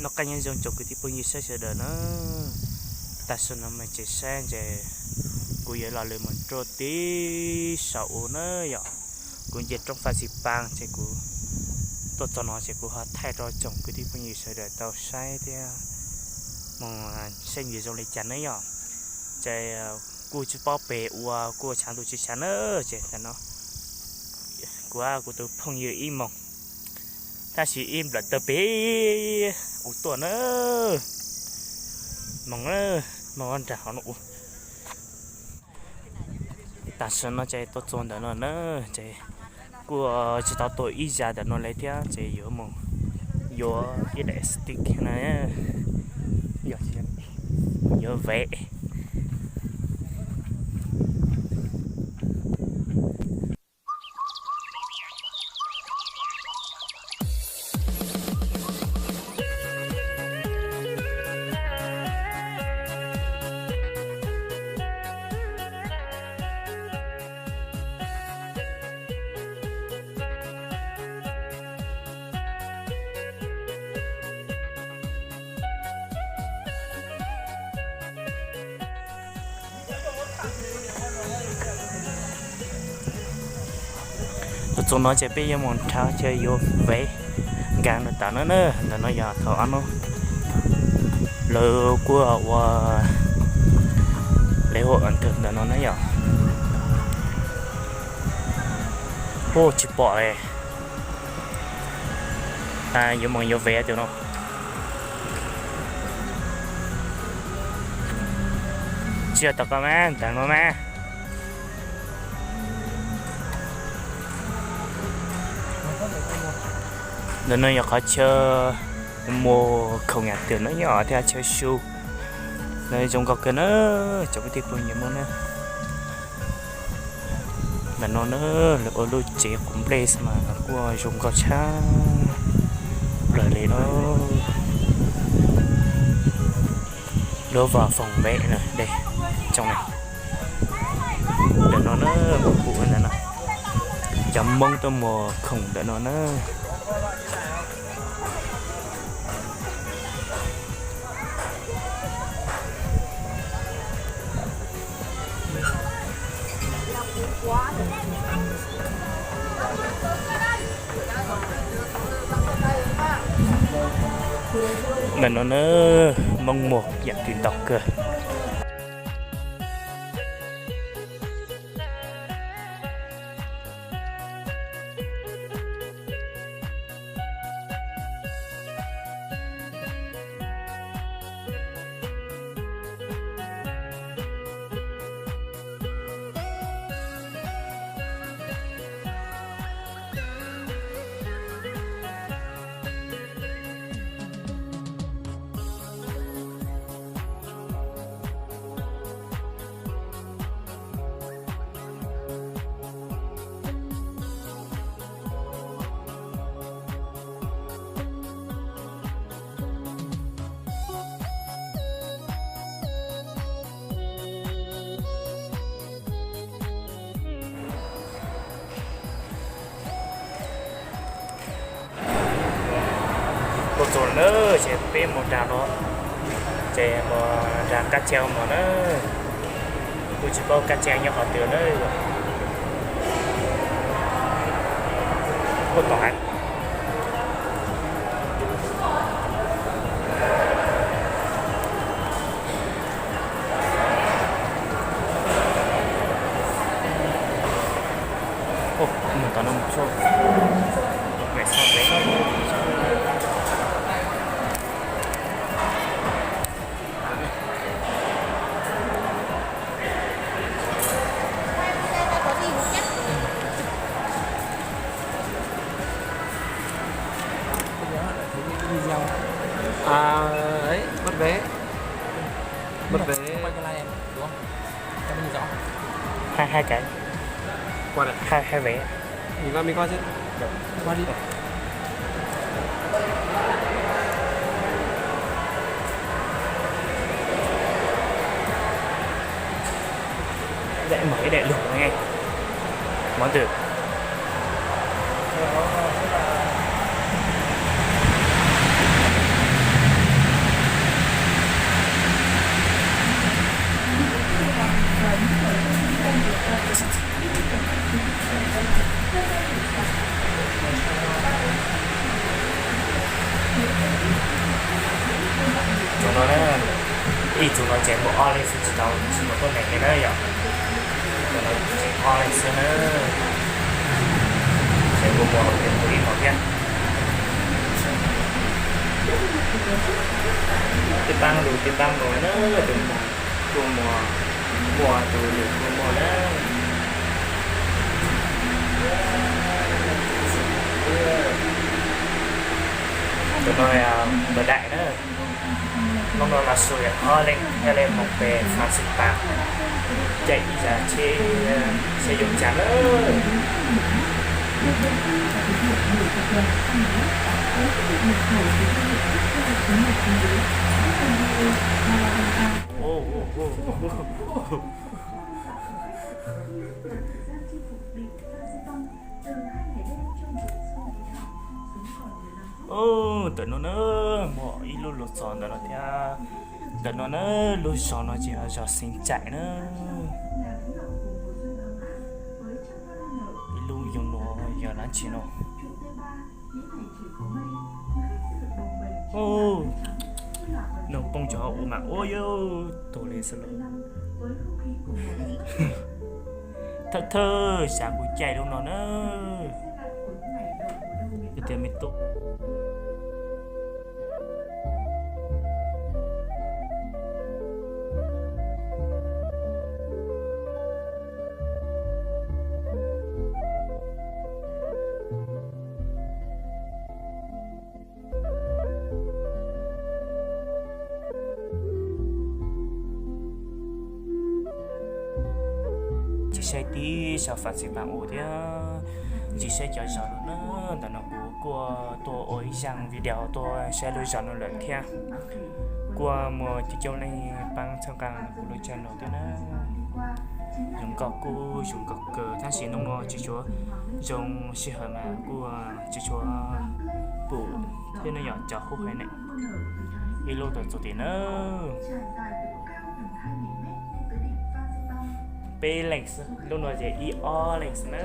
Noj qab nyob zoo tsoom kwv tij phooj ywg saib sawv daws na. Tam sim no mas tseem saib ntses, kuv yuav los lawm mus rau tib saum ub na yom. Kuv nce roob Faj Xis Paas ces kuv tuaj txog no ces kuv ho thaij rau tsoom kwv tij phooj ywg sawv daws tau saib thiab mus saib ntses zoo li cas na yom. Ces kuj tsis paub pem ua kuj tshav ntuj tsis tshav na. Ces ntawm no kuv kuv tus phooj ywg ib moog, tab sis ib nplawm tawg pem ub tuaj na. Moog, moog nraag hov no ub. Tam sim no ces tuaj txog ntawm no na, ces kuj tsis tau tuaj ib zag ntawm no li thiab ces yuav mus yuav ib daim stick na, yog yuav vev. Tus txuas no ces peb yuav mus nrhav chaw yuav vev nkaas nws tas na na. Ntawm no yog thaum ob hnub lawv kuj ua lawv hu ntawm no na yom. Hu tsis pom li. Yuav mus yuav vev tus no. Tsis yog tom ko mas, ntawm no mas. Ntawm no yog qhov chaw muag khoom yam twg no yog thiab chaw su. Ntawm zoo nkauj kawg na, cov kwv tij phooj ywg Hmoob na. Ntawm no na, lawv ua lub tsev quav nplej xwb mas kuj zoo nkauj tshaj plaws li na. Lub vas foom vev na, tsoom na. Ntawm no na, ua pum ntawm no, cov Hmoob tuaj muag khoom ntawm no na. Ntawm no na, Hmoob muag yam twg ntau kawg. Tuaj txog lawm na, ces peb mus nram no, ces mus nram qab tsev mog na. Kuj tsis paub qab tsev nyob qhov twg na. Kuj tom hais. Mus tom no mus txog, À, ấy, mất vé. Mất vé. Hai, hai cái. Qua đây. Hai, hai vé. Mình qua, mình qua chứ. Qua đi. Để mở cái đại lục này. Món từ. Ib txuas no ces muaj ob leeg xwb, tsis tau tsis muaj tuaj nees li na yom. Txuas no ces ob leeg xwb na. Ces muaj muaj hauv peb tus ib hmos thiab. Tib pab lus tib pab mus na, tus muaj muaj tus lwm tus muaj na. Tus no npawg daim na. Hnub no los su ob leeg thiaj li mus pem Fas Xis Pas caij ib zaj tsheb, tsheb yooj yim lawm. Ntawm no na, muaj ib lub lus txos ntawm no thiab. Ntawm no na, lub zos no ces yog zos Xeev Tsaim na. Ib lub yog no, yog dab tsi no? Noog poob rau hauv ua mas ua yuav tuag li xwb lauj. Thawj thawj xav kuv caij lub no na. Yog tias me tub Ntsis saib tib zos Fas Xis Pas Us thiab ntsis saib cov zos no na. Ntawm no kuv kuj tuaj ua ib zaj video tuaj saib lub zos no lawm thiab. Kuj muaj coob coob leej pab txhawb nqa kuv lub channel thiab na. Zoo nkauj kuj zoo nkauj kawg tab sis hnub no tsis tshua zoo sij hawm mas kuj tsis tshua pum thiab ne yom, cov hub haiv ne. Ib lub tawm txog tim na. Peb leeg xwb, lub no ces ib ob leeg xwb na.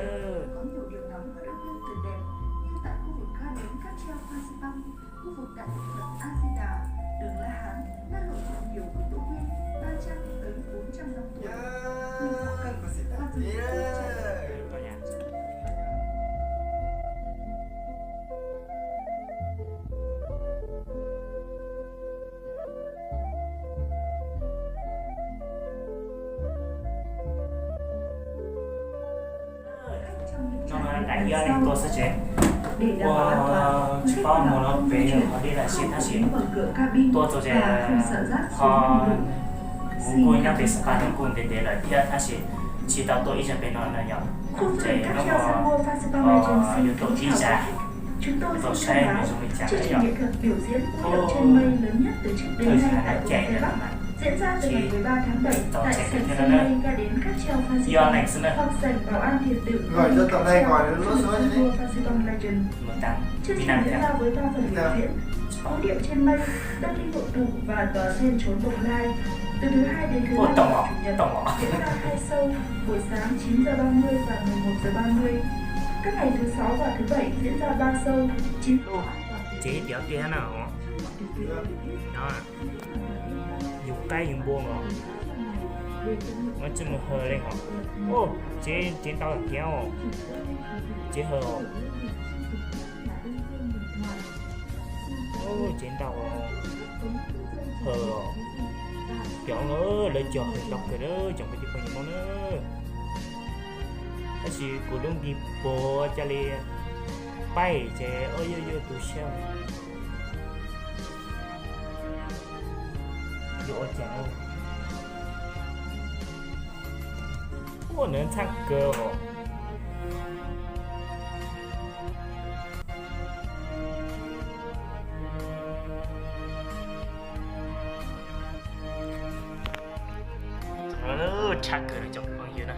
No mas daim ib ob leeg tuaj xwb ces ua tsis paub mus rau pem qhov deb lawm xwb tab sis tuaj txog ces ho kuv kuj nyob pem Xas Pas no kuj ntev ntev lawm thiab tab sis tsis tau tuaj ib zaug pem no na yom. Ces hnub no yuav tuaj ib zaug, tuaj saib nws zoo li cas na yom. Ub, thawj zaug no cais na mas tsis tau cais kiag thiab no na. Ib ob leeg xwb na. Mus tau Vib Nam thiab. Ua toom os, toom os. Tsev tiav tiag na os. Yus qaib yus npua os. Tsis mus hawm li os. Tsev, tsev ntau kiag os. Tsev hawm os. Tsev ntau hawm os. Cov lawv cov hawm ntau kawg na tsoom kwv tij phooj ywg Hmoob na. Tab sis kuv lub npe puas cas li paib ces ua yuav yuav tu siab. Yuav ua cas? Ua nws ntxhab kawg os. Tshaj kawg li tsoom phooj ywg na.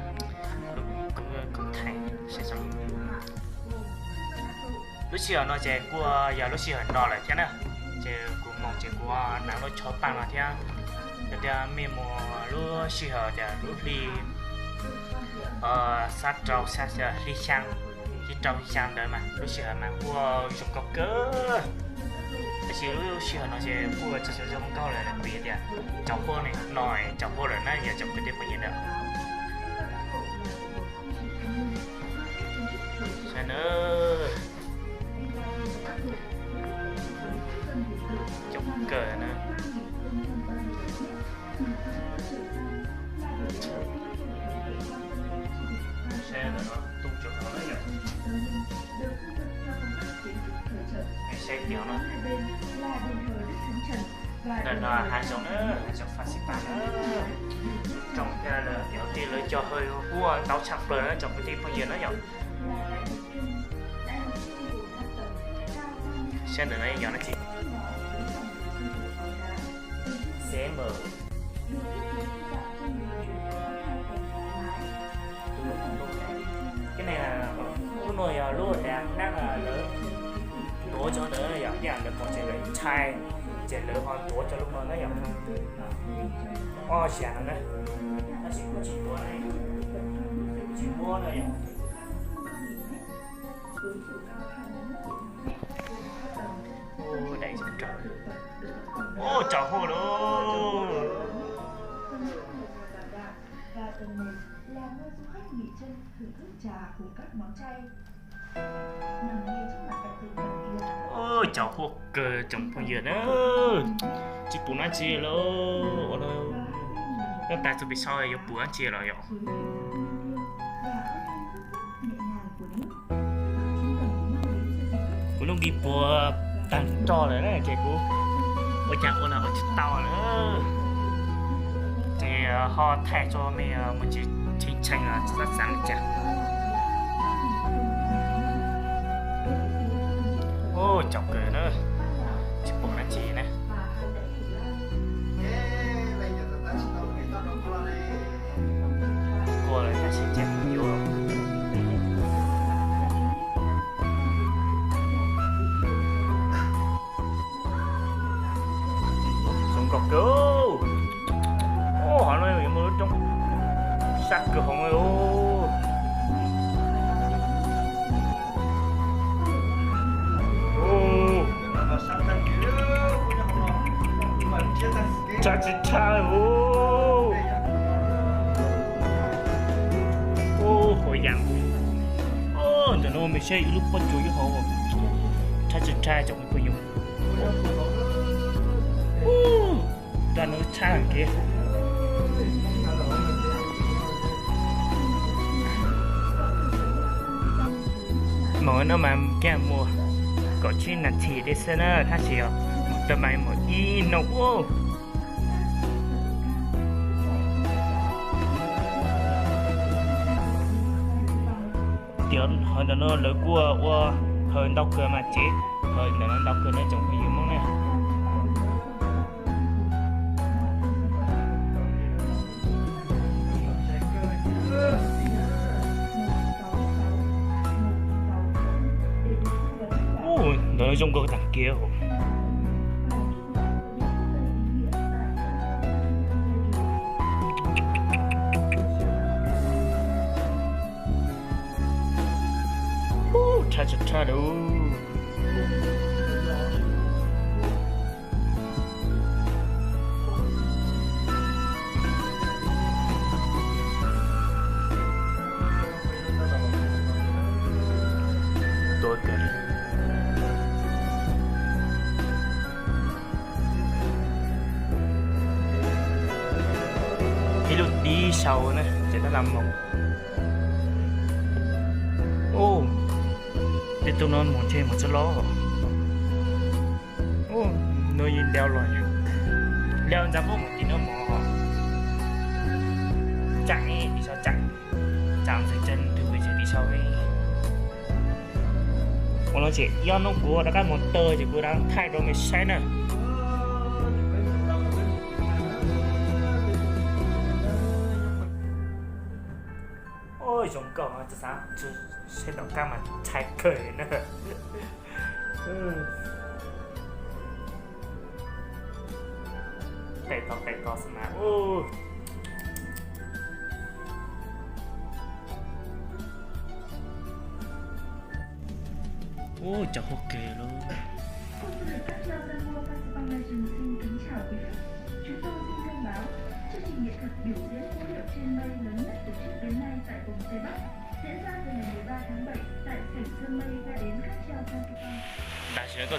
Lub sij hawm no ces kuj yog lub sij hawm no lawm thiab na. Ces kuv moog ces kuv hnav lub tsho paaj no thiab. Yog tias mej mus lub sij hawm tias lub hli xab rau, hli xyaa, hli rau xyaa ntawd mas lub sij hawm mas kuj zoo nkauj kawg. Tab sis lub sij hawm no ces kuj tsis tshua zoo nkauj lawm, kuv tias cov huab no, cov huab lawm na yog cov kwv tij phooj ywg na. Saib na, coob kawg na. Saib ntawm no tu tsaum no na yom. Saib tias no, ntawm no hav zoov na, hav zoov Faj Xis Pas na. Tsoom thiab lawv cov kwv tij lawv cov hawj ua ntau tshaj plaws na tsoom kwv tij phooj ywg na yom. Saib ntawm no yog dab tsi? Xev mas. Cái này là lub no yog lub dav nab lawv tuav tso ntawd yom, ib yam lawv pom ces lawv ntshai, ces lawv ho tuav tso lub no na yom. Ob xyas no na, tab sis kuj tsis tuav na, tsis muab na yom. Ub, daim zoo nraug. Ub, tsaus huab lauj. Ub, tsaus huab kawg tsoom phooj ywg na. Tsis pum dab tsi lauj. Ua no, nyob tas txug pem sau yuav pum dab tsi los yom. Kuv lub npiv puas tag nrho lawm na ces kuv ua cas ua los ua tsis tau lawm. Ces ho thaij tso mej mus tsis tshee tshee tsis xav xav li cas. Ub, tsaus kawg na, tsis pom dab tsi na. Ua lawm tab sis ces yuav zoo nkauj kawg. Ub, hov no yuav muaj lub roob sab kawg hauv. Tshaj tsis tshaj li. Ub, hauv yam. Ub, ntawm no mej saib ib lub pob tsuas nyob hauv. Tshaj tsis tshaj tsoom phooj ywg. Ub, nrab no tshaj kiag. Moog no mas kiag muaj kaum tsib nas this dej xwb na, tab sis yog mus tau mas muaj ib nub ub. Tias hauv ntawm no lawv kuj ua hawm ntau kawg mas ces hawm ntawm no ntau kawg na tsoom phooj ywg Hmoob na. Ub, ntawm no zoo nkauj tag kiag. Ub, tshaj tshaj lawm. Tuav kawg li. Ib lub tib sau na ces tab tom moog. Ub, tej tug no moog ntshe moog txog lawm. Ub, no yeej lawv los, lawv ntxeev muab mus tim no mog. Tsaam, tim sau tsaam, tsaam ntxwv tsev ntws tim sau. Ua no ces ib ob hnub kuv rov qab mus taw ces kuv rov thaij rau mej saib na. Ub, zoo nkauj, saib tom qab mas ntshai kawg na. Tes tau tes tau xwb mas ub. Ub, cov huab ke lub.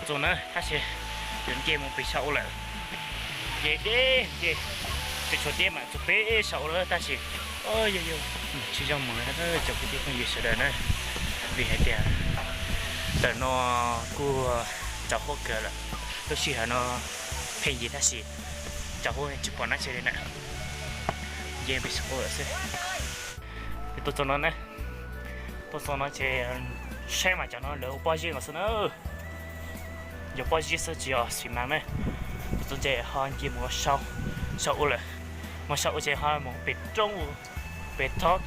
Txog na tab sis yuav nce mus pem saum ub lawm. Nce deb nce, pem tshuav tiaj mam txog pem saum ub lawm tab sis yog yog tsis zoo mus na cov kwv tij phooj ywg sawv daws na, vim hais tias ntawm no kuj tsaus huab kawg lawm. Lub sij hawm no pheej yig tab sis tsaus huab tsis pom dab tsi li na. Nce pem saum ub lawm xwb. Tuaj txog no na, tuaj txog no ces saib mas cov no lawv ua pob zeb no xwb na. Yog pob zeb xwb tsis yog xi mas na. Tuaj txog ces ho nce mus sau, sau ua lawm, mus sau ua ces ho mus pem roob, pem thob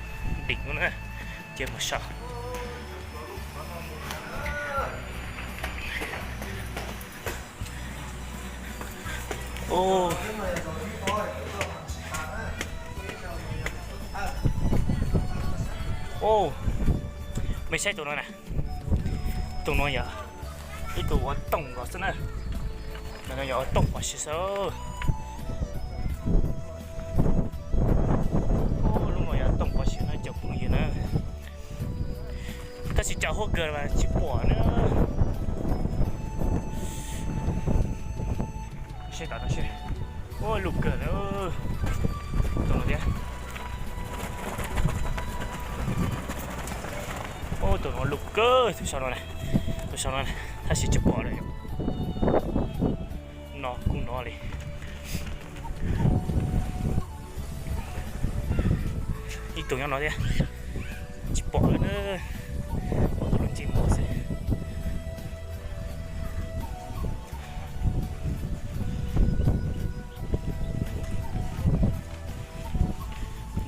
deem na, ces mus sau. Mej saib tus no na, tus no yog ib tug ua tooj nkaus xwb na. Tus no yog ua tooj pov si xwb. Lub no yog tooj pov si no cov phooj ywg na. Tab sis tsaus huab kawg mas tsis pom na. Seb tom no seb. Ua lug kawg na. Tus no thiab. Ua tus no lug kawg tus sau no, tus sau no tab sis tsis pom lawm. No kuj no li. Ib tug nyob no thiab, tsis pom lawm na. Ua tus lub ntsej muag xwb.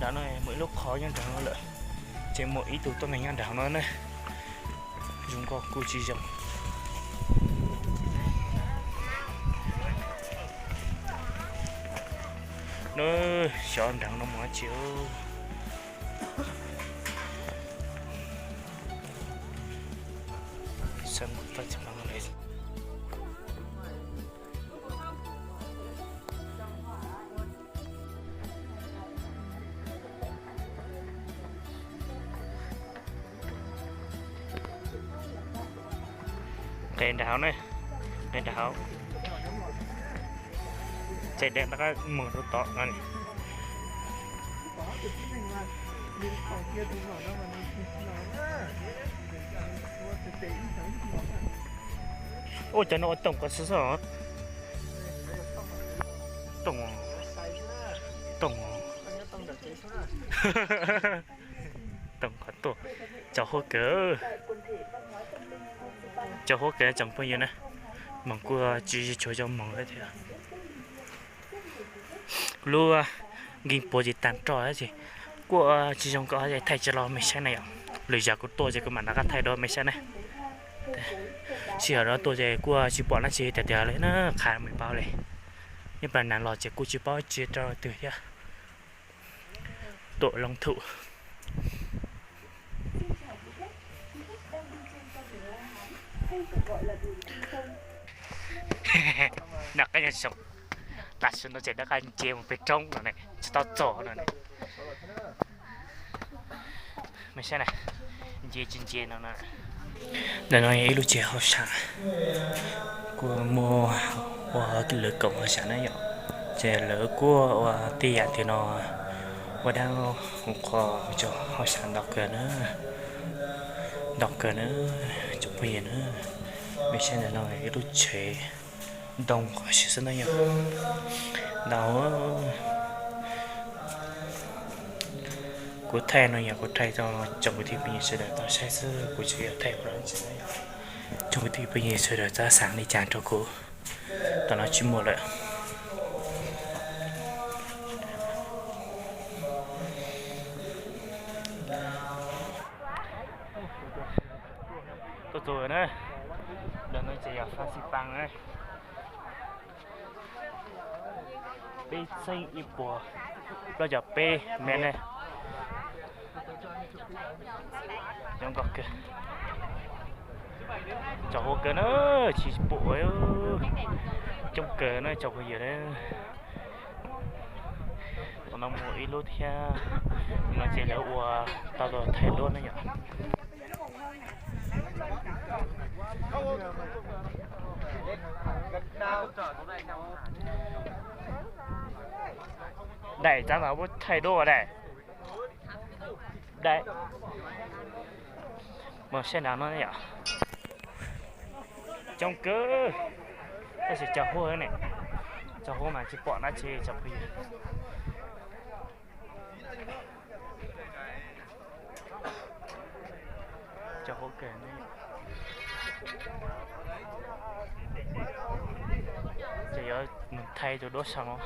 Nram no muaj ib lub qhov nyob nram no lawm, ces muaj ib tug tuab neeg nyob nram no na. Zoo nkauj kuj tsis zoo. Xyov nram no mus dab tsi. Nqes nram hauv na, nqes nram hauv. Txais dab rov qab mus rau tom no. Ua cov no ua tooj ko xwb xwb. Tooj, tooj, tooj qhov tuaj. Tsaus huab kawg, tsaus huab kawg tsoom phooj ywg na. Moog kuj tsis tshua zoo moog thiab. Lub nkeeg puas tsis tag nrho ces kuj tsis zoo nkauj, thaij tsis los mej saib na yom. Lwm zaus kuv tuaj ces kuv mam rov qab thaij rau mej saib na. Sij hawm no tuaj ces kuj tsis pom dab tsi tiag tiag li na, qha mej paub li. Nyob Plas Nas los ces kuj tsis paub tsi rau twg thiab. Tuam Looj Thum. Noj qab nyob zoo, tam sim no ces rov qab nce mus pem roob no ne, tsis tau txog no ne. Mej saib na, nce tsis nce no na. Ntawm no yog ib lub tsev hauj sam, kuj muaj ua lawv koom hauj sam na yom. Ces lawv kuj ua tej yam twg no ua dab ua qhua rau hauj sam ntau kawg na, ntau kawg na, tsoom phooj ywg na. Mej saib ntawm no ib lub tsev ntoo qhov si xwb na yom. Ntau. Kuv thaij no yog kuv thaij rau tsoom kwv tij phooj ywg sawv daws tau saib xwb, kuv tsis yog thaij ua dab tsi na yom. Tsoom kwv tij phooj ywg sawv daws txhob xav li cas rau kuv, tam no tsis muaj lawm. Tuaj txog na, ntawm no ces yog Fab Xib Paas na. Peb txhiab ib puas plaub caug peb mev ne. Nyob nkoj kawg, tsaus huab kawg na, tsis pom, coob kawg na tsoom phooj ywg na. Tam no mus ib lub thiab, no ces lawv ua tau los thaij duab na yom. Daim txav ntawd puab thaij duab ua daim, daim, mas saib nrad no yom. Coob kawg, tab sis cov huab ne, cov huab mas tsis pom dab tsi tsoom phooj ywg. Cov huab kawg ne. Ces yuav mus thaij tus duab saum no.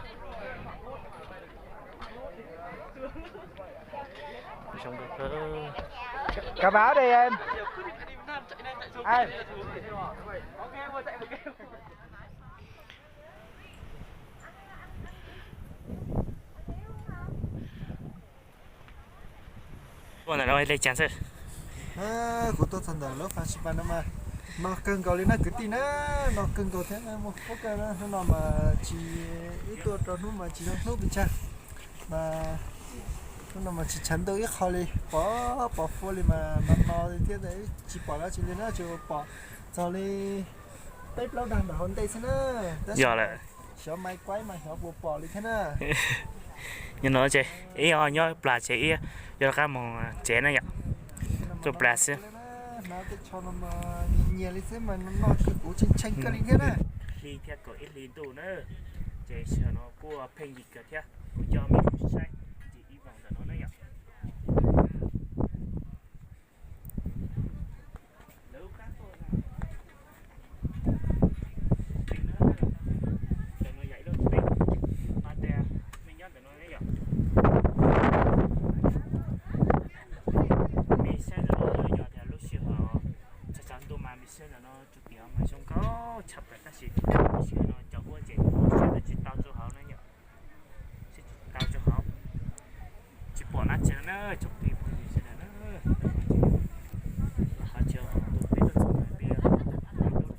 Zoo kawg. Cà pháo đây em. Ai. Ua ntawm no li cas xwb? Kuv tuaj txog ntawm lub Fas Sis Pas no mas no kawg nkaus li na kwv tij na, no kawg nkaus thiab, muaj huab kawg na. Hnub no mas tsis, ib tuaj rau hnub mas tsis zoo hnub pes tsawg, mas hnub no mas tsis tshav ntuj ib qho li, pom pos fua li mas no no li thiab, tsis pom dab tsi li na, tsuas pom txog li peb plaub dag ntawm hauv ntej xwb na. Tab sis yog lawm, xyov mais kuaib mas xyov puas pom li thiab na. Nyob no ces ib ob nyob plas ces ib yuav rov qab mus tsev na yom. Tuaj plas xwb. Hnav tej tsho no mas nyias nyias li xwb mas no no kuv tshee tshee kawg li thiab na. Hli thiab kaum ib hli ntuj na, ces sij hawm no kuj pheej yig kawg thiab, kuv coj mej mus saib ntsis ib vog ntawm no na yom. Ntawm no yog ib lub teb, no tias mej nyob ntawm no ne yom. Mej saib ntawm no yog tias lub sij hawm tshav tshav ntuj mas mej saib ntawm no tsuas tias mas zoo nkauj tshaj plaws tab sis lub sij hawm no cov huab ces saib tsis tau rau hauv na yom. Tsis tau rau hauv, tsis pom dab tsi na tsoom phooj ywg sawv daws na. Qhov chaw uas peb tuaj txog no peb tuaj rau ntawm no,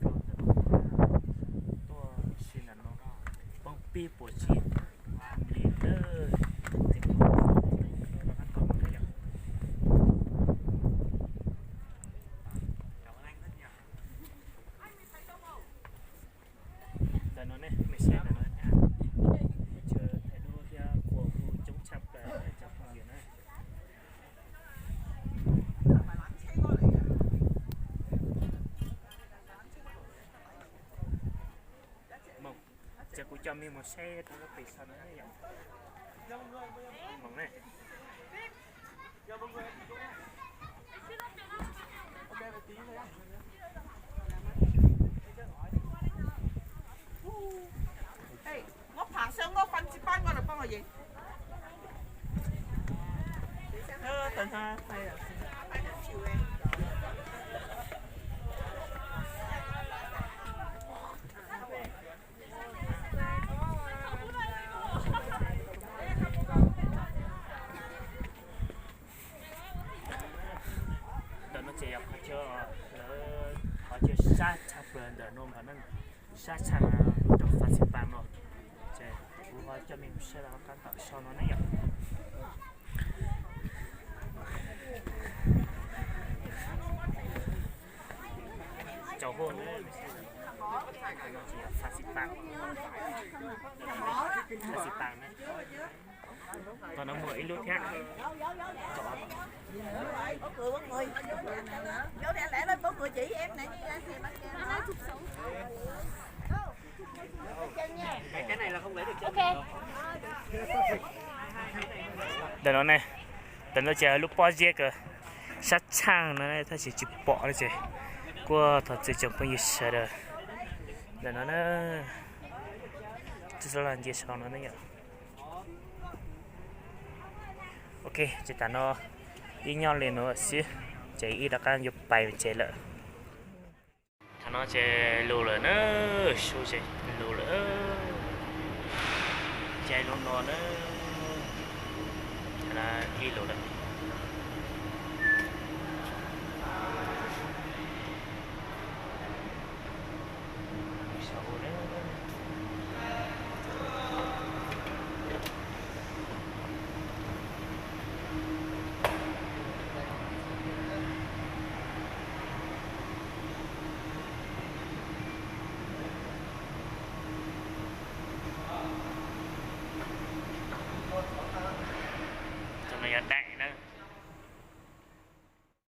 tuaj si ntawm no poob pib puas tsis li na. Ntawm no ne, mej saib ntawm no, chaw thaij duab thiab qhua kuj coob tshaj plaws cov phooj ywg na. Ces kuv coj mej mus saib rau lub pem saum no yom. Moos ne. Ntawm no ces yog qhov chaw, lawv qhov chaw sab tshaj plaws ntawm no mas, sab tshaj rau Fas Xis Pas no. Ces kuv ho coj mej mus saib rau qab tom sau no ne yom. Cov huab no ces yog Fas Xis Pas, Fas Xis Pas na. Tom no muaj ib lub thiab. Ntawm no ne, ntawm no ces lub pob zeb kawg, sab tshaj no tab sis tsis pom no ces kuj thov txim tsoom phooj ywg sawv daws. Ntawm no na, tsis xav los nce sau no ne yom. Ok, ces tam no ib nyob li no xwb, ces ib rov qab yuav pais tsev lawm. Thaum no ces lug lawm na, su ces lug lawm, ces lug no na, ib lug lawm.